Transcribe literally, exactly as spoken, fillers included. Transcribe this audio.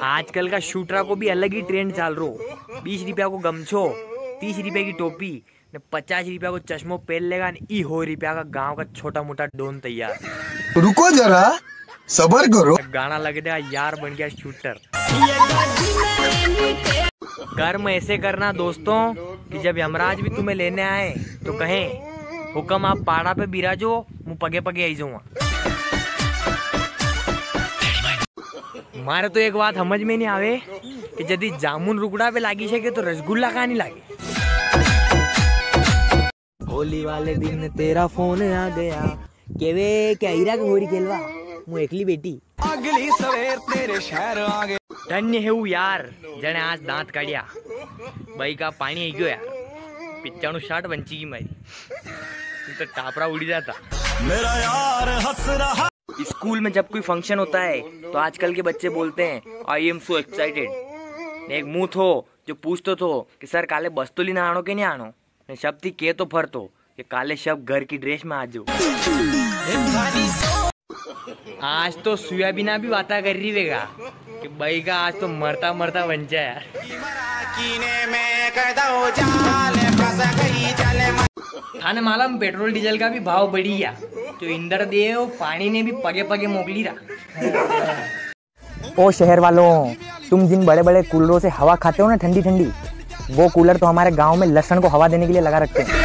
आजकल का शूटरा को भी अलग ही ट्रेंड चाल रो। बीस रुपया को गमछो, तीस रुपया की टोपी, ने पचास रुपया को चश्मो पेर लेगा, ने ई हो रुपया का गांव का छोटा मोटा डॉन तैयार। रुको जरा, सबर करो। गाना लग गया, यार बन गया शूटर। कर्म ऐसे करना दोस्तों कि जब यमराज भी तुम्हें लेने आए तो कहें, "हुकम आप पाड़ा पे बिराजो, मूं पगे पगे आई जाऊंगा।" मारे तो एक बात समझ में नी आवे कि जदी जामुन रुकड़ा पे लागी सके तो रसगुल्ला का नी लागे। होली वाले दिन तेरा फोन आ गया, केवे के आईरा के होरी खेलवा, मूं एकली बेटी। अगली सवेर तेरे शहर आ गया। धन्य है वो यार, जने आज दांत काढ़िया। बाई का पाणी आई गयो यार, पिच्चाणु साठ बंची की मारी, तो टापरा उड़ी जाता। मेरा यार हंस रहा। स्कूल में जब कोई फंक्शन होता है तो आजकल के बच्चे बोलते हैं, "I am so excited।" ने एक मूं थो जो पूछतो थो कि, "सर, काले बस्तो लीने आणो के नी आणो?" ने सब थी के तो फरतो कि, "काले सब घर की ड्रेस में आ जाओ।" आज तो सुया बिना भी बाता कर री वेगा कि बाई का आज तो मरता मरता बन जाए यार। थाने मालूम पेट्रोल डीजल का भी भाव बढ़ी गया, तो इंदर देव पाणी ने भी पगे पगे मोकली रहा। ओ शहर वालों, तुम जिन बड़े बड़े कूलरों से हवा खाते हो ना ठंडी ठंडी, वो कूलर तो हमारे गांव में लसण को हवा देने के लिए लगा रखते हैं।